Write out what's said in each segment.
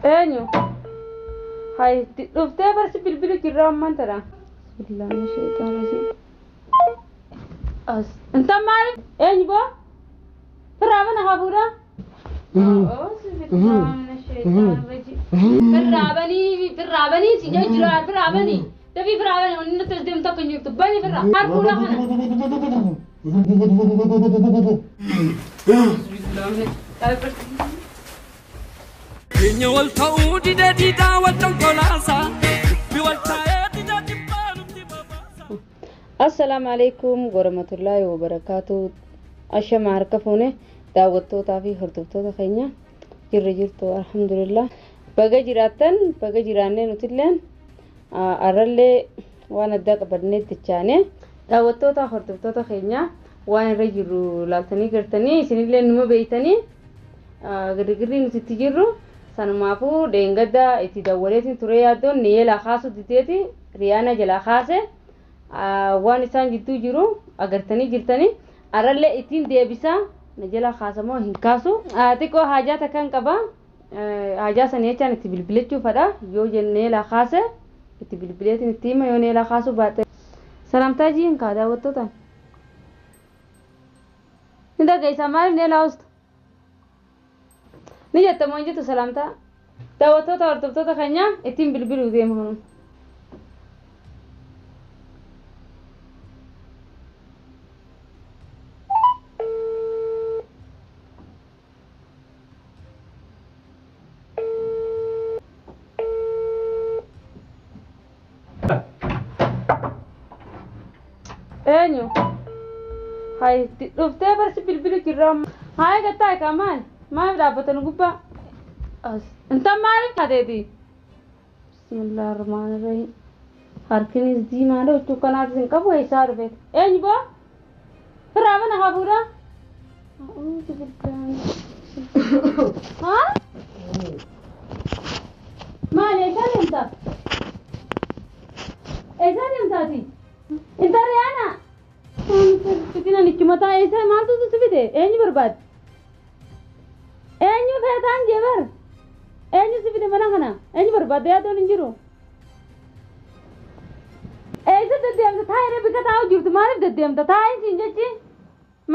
Eenyu? Hay, dhuftee barsi bilbilu jirra ammaan tana. Bismillaahi shaytaan rajiim. As. Inta maaliif? Eenyu boo? Firraa mana haa fuudhaa? Firraa banii, firraa banii si jira, firraa banii. Dafii firraa banii, wanni nuti as deemtu akka hin jirtu. Bani firraa. Har fuudhaa kana. Keenya wal ta'uu dide diidaa wal dhonkolaasaa dubbi wal taa'ee dida dhibbaa nutti babaasa. Assalaamu alaikum warahmatullaahi wabarakaatu. Ashama harka fuune daawwattootaa fi hordoftoota keenya jirra jirtu, alhamdulillah. Baga jiraattan, baga jiraannee nutilleen arrallee waan addaa qabannee dachaane daawwattoota hordoftoota keenya waan irra jirru laaltanii gartanii isinillee numa beeytanii girgirrii nuti itti jirru sanumaafuu dheengadda itti dawwaleetiin ture yaaddoon ni yeelaa kaasu diteeti riyaana jalaa kaase waan isaan jidduu jiru agartanii jirtanii arrallee ittiin deebisaa na jalaa kaasamoo hin kaasu. Xiqqoo haajaa takkan qaba. Haajaa sanii jechaan itti bilbilachuu fadha yoo jennee laa kaase itti bilbileetiin itti hima yoo neelaa kaasuu baate. Salaamtaa jiin kaa daawwattootaan. Ni dhageessaa maaliif neelaa hostu? Ni jetta moo hin jettu salaamtaa? Daawwattoota hordoftoota keenya ittiin bilbiluu deema kun. Eenyu? Hay, dhuftee barsi bilbilu jirra. Haaya gattaa egaa maal? Maaliif dhaabbatan gubbaa? As. Inta maaliif taateeti? Bismillaahi rahmaani rahiim. Harkinis diimaadha huccuu kanaafis hin qabu eessaa dhufe? Eenyu boo? Firraa mana haa fuudhaa? A'uuzu billaahi. Haa? Maali eessaa deemta? Eessaa deemtaati? Inta Riyaana? Fitina nichi mataa eessa maaltu si fide? Eenyu barbaade? Eenyu feetaan jee bar? Eenyu si fide mana kana? Eenyu barbaade yaadoon hin jiru? Eessa deddeemta? Taa'ee bika taa'u jirtu maaliif deddeemta? Taa'ee siin jechi?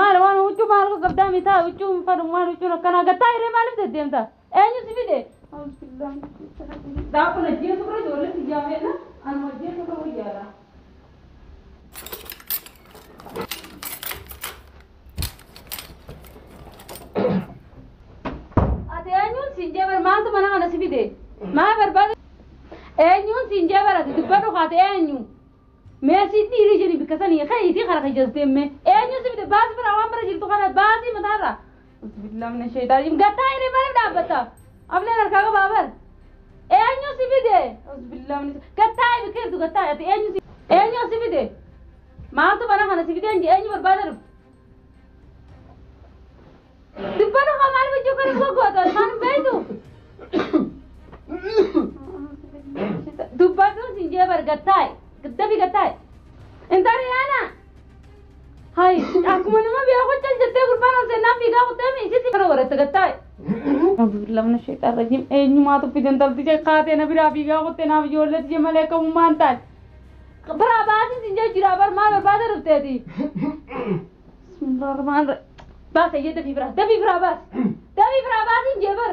Maal waan huccuu maal qabdaa mi taa'e huccuu hin fadhu maal huccuun akkanaa gad taa'ee maaliif deddeemta? Eenyu si fide? Daakun ajjeesu bira ijoollee si jaafeedha. Anuma ajjeesu bira wayyaadha. Ati eenyuun siin jee bar maaltu mana kana si fide? Maal barbaade? Eenyuun siin jee bar ati dubbadhu kaate eenyu? Mee si dhiirri jedhi bikka sanii ka'iitii kara keessa deemme. Eenyu si fide? Baasii bira waan bira jirtu kana baasii mataarra. Bismillah mina shaytaan. Gattaa hiree maaliif dhaabbata? Ableen harkaa qabaa bar. Eenyu si fide? Bismillah mina gattaa bikka jirtu gattaa ati eenyu si eenyu si fide? Maaltu mana kana si fide eenyu barbaada dhufu? Dubbadhu kaa maal gochuu kana gogoota maal hin beektu? Dubbadhu siin jee bar gattaa'e. Dafi gattaa'e. Inta Riyaana. Hay akkuma nama beeku cal jettee gurbaan ol seenaan fiigaa kuttee isitti kana godhatte gattaa'e. Lamna sheexaan rajiim eenyumaatu fide intalti jee kaatee na biraa fiigaa kuttee naaf ijoollee tiyya malee kamummaa hin taane. Biraa baasii siin jee jira bar maal barbaada dhufteeti? Bismillaahi rahmaan rahiim. Baas eeyyee dafii biraa dafii biraa baas. Dafii biraa baasiin jee bar.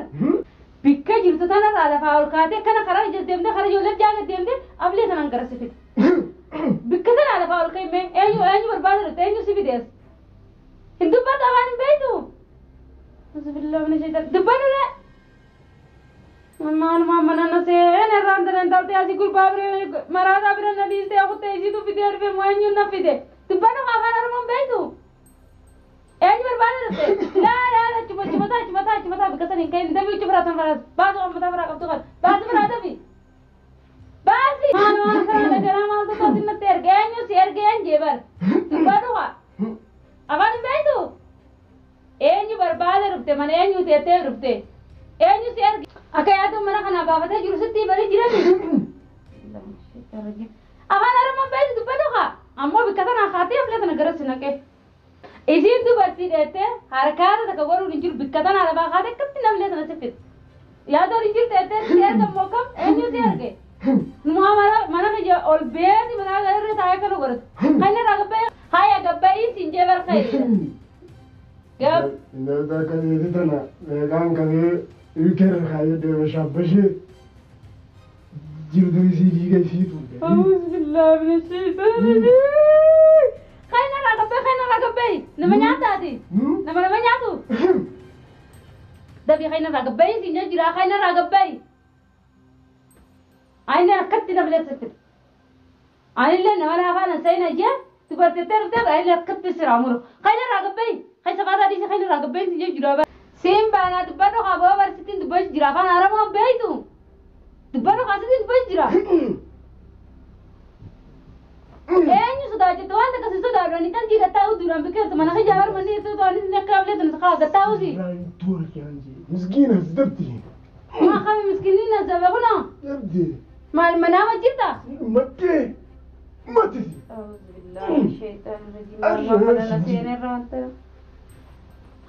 Bikka jirtu tanarraa lafaa ol kaatee kana karaa ija deemtee karaa ijoollee jaaga deemtee ablee tanaan gara si fide. Bikka tanaa lafaa ol ka'e mee eenyu eenyu barbaada dhufte eenyu si fide as? Hin dubbatu afaan hin beektu? Bismillaahi mina shaytaan dubbadhu lee. Maaluma mana na seen irraan tana intaltee asii gurbaa bira maraataa bira na dhiistee kuttee isiitu fidee dhufe moo eenyuun na fide? Dubbadhu afaan Oromoon beektu? Eenyu barbaada dhufte? Laa laa laa chuma chuma taa chuma taa chuma taa bikka saniin ka'in dafii huccuu biraa tan faraas baasu waan mataa biraa qabdu kan baasi biraa dafi. Baasi! Maal waan kana dhagaraa maaltu toosin natti erge eenyu si erge een jee bar. Dubbadhu haa. Afaan hin beektu? Eenyu barbaada dhufte mana eenyu teettee dhufte? Eenyu si erge? Akka yaaddoon mana kanaa baafatee jiru sitti himanii jirani? Afaan Oromoon beektu dubbadhu haa. Ammoo bikka tanaa kaatee aflee tana gara si naqee. Isiin dubartii dheettee harkaata takka godhuun hin jiru bikka tanaa lafaa kaatee akkatti namlee tana si fide. Yaadoon hin jirtu ettee si erga immoo kam eenyu si erge? Numa mana kiyya ol beeti mana irra taa'ee kan godhatu. Kan irraa gabbaa'ee haya gabbaa'ii siin jee barqee. Gab. Intalli akka jeeti tana meeqaan qabee ilkeerra kaayee deema shaabbashee jirtu isii dhiiga isii tuute. أعوذ بالله من الشيطان الرجيم. خلينا راقبي خلينا راقبي نما نياتاتي نما نما نياتو دبي خلينا راقبي سينجا جرا خلينا راقبي أنا كنت نبلة ستر أنا لا نما لا فانا سينا جا تبرت ترى ترى أنا كنت سر عمره خلينا راقبي خلي سفارة دي خلينا راقبي سينجا جرا سيم بانا تبرو خابوا برستين تبرت جرا فانا أرام بيتو تبرو خاصين تبرت جرا Eenyu sodaachifte waan takka si sodaadhu ani qalbii gattaa'u duraan biqiltu mana kiyyaa barmanni itti to'anni inni akka ableetu nu kaa gattaa'uusi. Miskiina dabti. Maa kami miskiinni na zabe kuna. Dabti. Maal manaa jirta? Mattee. Matti.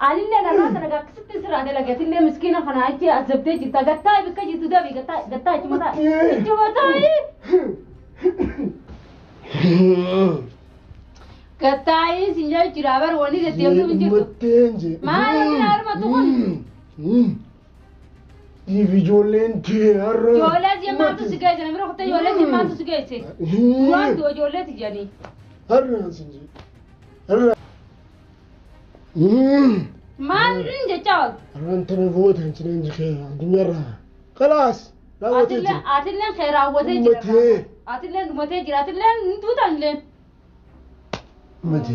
Anillee narraa sana akkasitti sirraa dalagatillee miskiina kana achi azabdee jirta gattaa'e bikka jirtu dabi gattaa'e ichuma taa'e. Ichuma taa'e. Gattaa'ee siin jaa jira bar wani deddeemtu hin jirtu. Maal inni harmatu kun? If ijoolleen tee har'a. Ijoollee si maaltu si geesse namni rukutte ijoollee si maaltu si geesse? Waantu ijoollee si jedhanii. Har'a siin jee. Har'a. Maal inni jechaa oolu? Har'aan tana boota hin cineen jikee addunyaarraa. Kalaas. Raawwatee jira. Atilleen kee raawwatee jira. Atilleen dhumatee jira. Atilleen hin duutan illeen. Mati.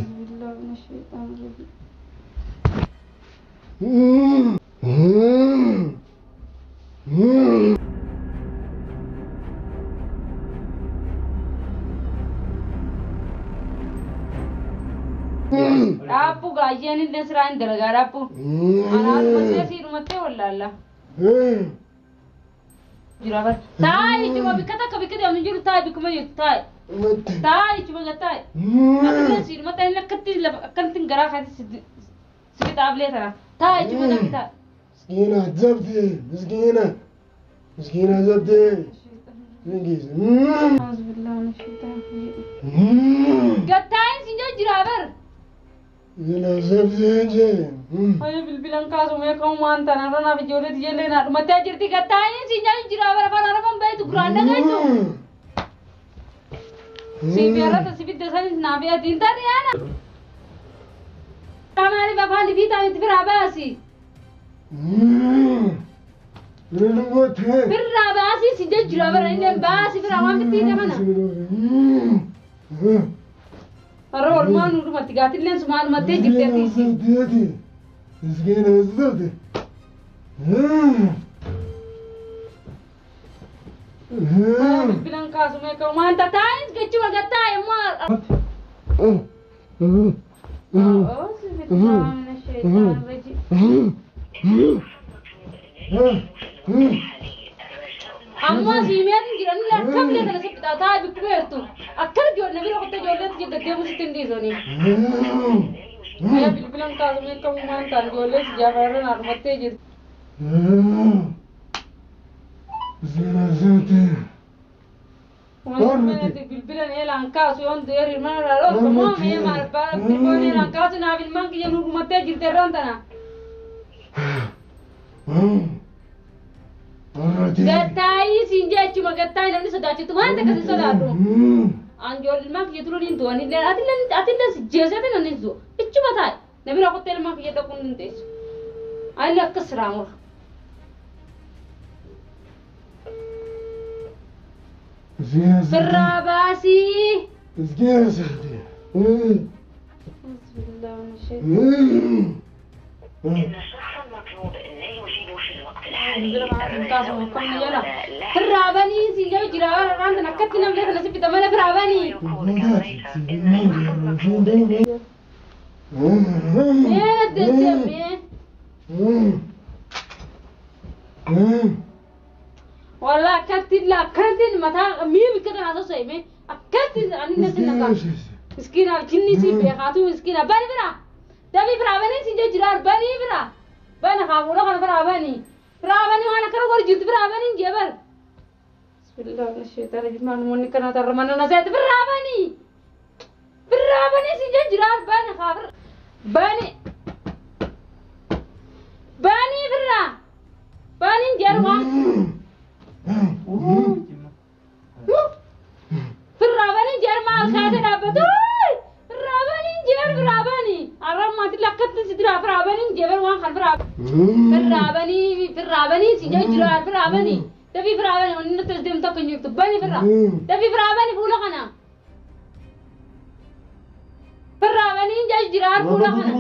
Dhaabbu gaayyeen illee siraa hin dalagaa dhaabbu. Anaa dhumatee sii dhumattee wallaalla. Jira bar. Taa'i ichuma bikka takka bikka deemu jiru taa'i bikkuma jirtu taa'i. Taa'i ichuma gattaa'i. Atilleen sii dhumattee inni akkatti lafa akkanatti garaa kaatti si fixaaflee tana. Taa'i ichuma takka taa'i. Miskiina zabdi miskiina miskiina zabdi. Gattaa'iin siin jira bar. Miskiina zabdi jee. Ayo bilbilan kaasumee kan waan tanarra naaf ijoollee ijoollee naa dhumattee jirti gattaa'iin siin jira bar afaan arafan beektu guraan dhagaytu. Siif yarata si fidde sanis naaf yaatiin tarii ana. Maaliif afaan fiitaa miti firaa baasi. Firraa baasii si jira bara inni baasii firaa waan fittiite kana. Har'a oolmaa nu dhumatti gaatilleen sumaa dhumattee jirti atiisi. Miskiina zabdi. Bilbilan kaasumee kan waan taa'in gachuma gattaa'e immoo. Ammoo siimeen jiran lakkamlee kana si fixaa taa'e bikkuma jirtu akkana ijoollee bira kuttee ijoolleetti jirte deemu sitti hin dhiisanii. Bilbilan kaasumee kan waan ta'an ijoollee si jaafarra naa dhumattee jirti. Bilbilan eelaan kaasu yoon du'eer ilmaan irraa dhoorku moo mee maal bilbilan eelaan kaasu naaf ilmaan kiyya nu dhumattee jirte irraan tana. Gattaa'ii siin jechuma gattaa'ii namni sodaachitu waan takka si sodaadhu. Anjool ilmaan kiyya turuun hin du'an illee atillee si jeesate namni hin du'u. Ichuma taa'i namni rakkootti ilmaan kiyya dhaquun hin teessu. Ani akkas raamura. Firraa baasii. Firraa banii siin jee jira waan kana akkatti namni kana si fita mana firraa banii. Mee deessee mee. Wallah akkatti akkanatti mataa mii bikka tanaa sosso'e mee akkatti ani natti naqa. Miskiina jinni si beekaatu miskiina bani bira. Dabii biraa banii siin jee jira banii bira. Bana kaafuudha kana biraa banii. Biraa banii waan akkana gorgor jirtu biraa baniin jee bar. Bismillah sheetaan rajim wanni kana tarra mana na seet biraa banii. Biraa banii si jee jira bani haa bani. Bani biraa. Baniin jeeruma. Biraa baniin jeeruma alkaatee dhaabbatu. Biraa baniin jeer biraa banii. Arra maatii lakkatti si dira biraa baniin jeer waan kan biraa. Biraa banii biraa banii si jee jira biraa banii. Dafii biraa banii wanni nuti as deemtu akka hin jirtu bani biraa. Dafii biraa banii fuula kana. Biraa baniin jee jira fuula kana.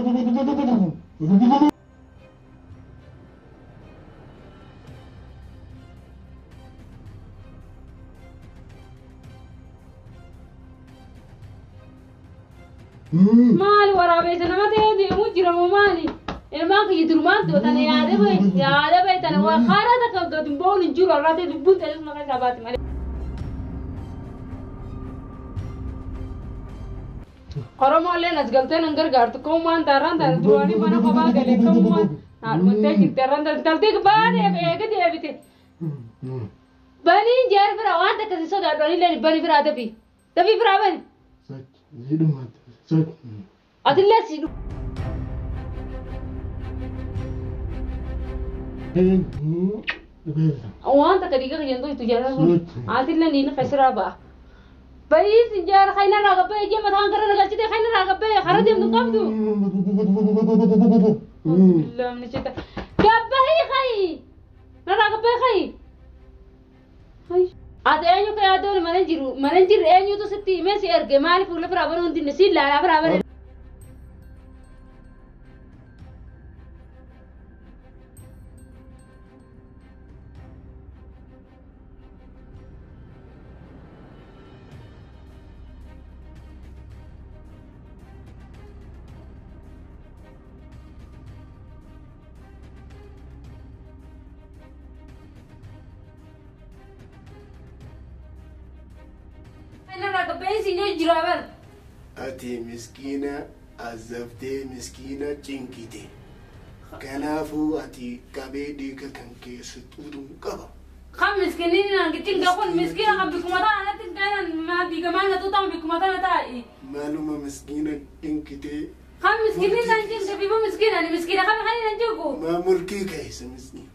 Maali waraabeessa nama ta'ee deemuu jira moo maali? Ilmaan kiyya durumaan tana yaada bahe yaada bahe tana waa karaa takka gadi hin hin jiru har'aa ta'e lubbuun ta'e suma keessaa baati malee. Oromooleen as galtee nan gargaartu kamumaan taarraan taate duraanii mana kophaa galee kamumaan naadhumattee jirti har'aan taate taltee baadee eega deebite. Baniin jeer bira waan takka si sodaadhu anillee bani biraa dafii dafii biraa bani. Atillee si waan takka dhiiga kiyyan toytu jala sun atillee niin khasiraa ba'a. Bayiis jaara khayna irraa gabbee ijja mataan gara galchite khayna irraa gabbee kara deemtu qabdu. Gabbahii khayi narraa gabbee khayi. Ati eenyu ka yaaddoon mana jiru mana jirre eenyutu sitti himee si erge maaliif fuula biraa banuu hin dinne si ilaalaa biraa bane. Ati miskiina azaftee miskiina cinkite. Kanaafuu ati qabee dhiiga kan keessa xuuxuun qaba. Kan miskiinni naan cinqa kun miskiina kan bikkuma ta'a natti kan diigamaa na tuutamu bikkuma tana taa'i. Maaluma miskiina cinkitee. Kan miskiinni naan cinqa bifa miskiina ni miskiina kan kan naan cinqu. Maa mulkii keessa miskiina.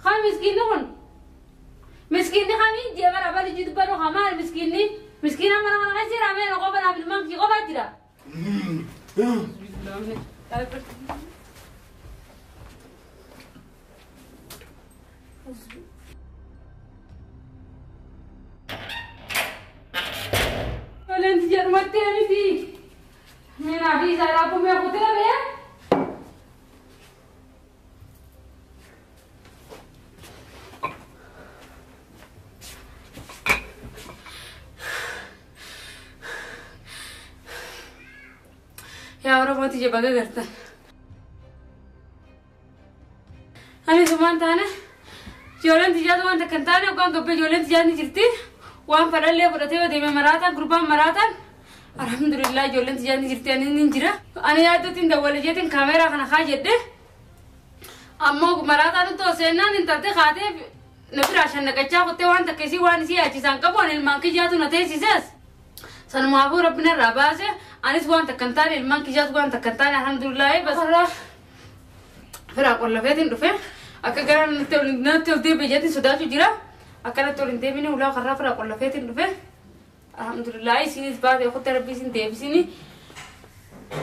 Kan miskiinni kun miskiinni kamiin jee bara bali jitu baru hamaa miskiinni. Miskiina mana mana kan jira mee qofa naa bilmaan kii qofa jira. Olen jedhumattee miti. Minaa fi isaa dhaabbuu mee kutee bee. Yaa Oromoo tiyya baga gartan. Ani sumaan taane ijoolleen tiyyaatu waan takka hin taane hoggaan gabbee ijoolleen tiyyaatu ni jirti. Waan fadhallee fudhatee yoo deeme maraataan gurbaan maraataan alhamdulillah ijoolleen tiyyaatu ni jirti ani ni jira. Ani yaaddootiin dawwale jeetiin kaameeraa kana kaa jedhe ammoo maraataan uttoo seennaan intaltee kaatee na biraa shannaqachaa kuttee waan takka isii waan isii yaachisaan qabu ani ilmaan kiyyaatu na teessisees. Sanumaafuu rabbiin irraa baase anis waan takka hin taane ilmaan kiyyaatu waan takka hin taane alhamdulillah bas. Firaa qollafeetiin dhufe akka gara natti ol deebi'e jeetiin sodaachuu jira. Akka natti ol hin deebine ulaa karraa firaa qollafeetiin dhufe alhamdulillah isinis baate kuttee rabbi isin deebisini.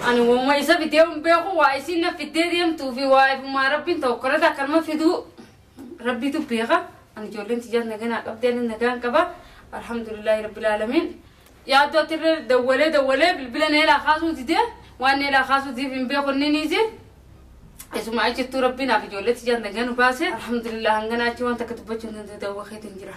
Ani uumama isa fidee hin beeku waa isin na fiddee deemtuu fi waa ifumaa rabbiin tokkorratti akkanuma fiduu rabbiitu beeka. Ani ijoolleen tiyyaas nagaa qabdee ani nagaan qaba alhamdulillahi rabbil aalamiin. Yaaddoo atirree dawwalee dawwalee bilbila neelaa kaasuu didee waan neelaa kaasuu diif hin beeku inni niise. Isuma achittuu rabbiin naaf ijoollee tiyyaas nagaa nu baase alhamdulillah hangana achi waan takka dubbachuu hin danda'u dawwa keetiin jira.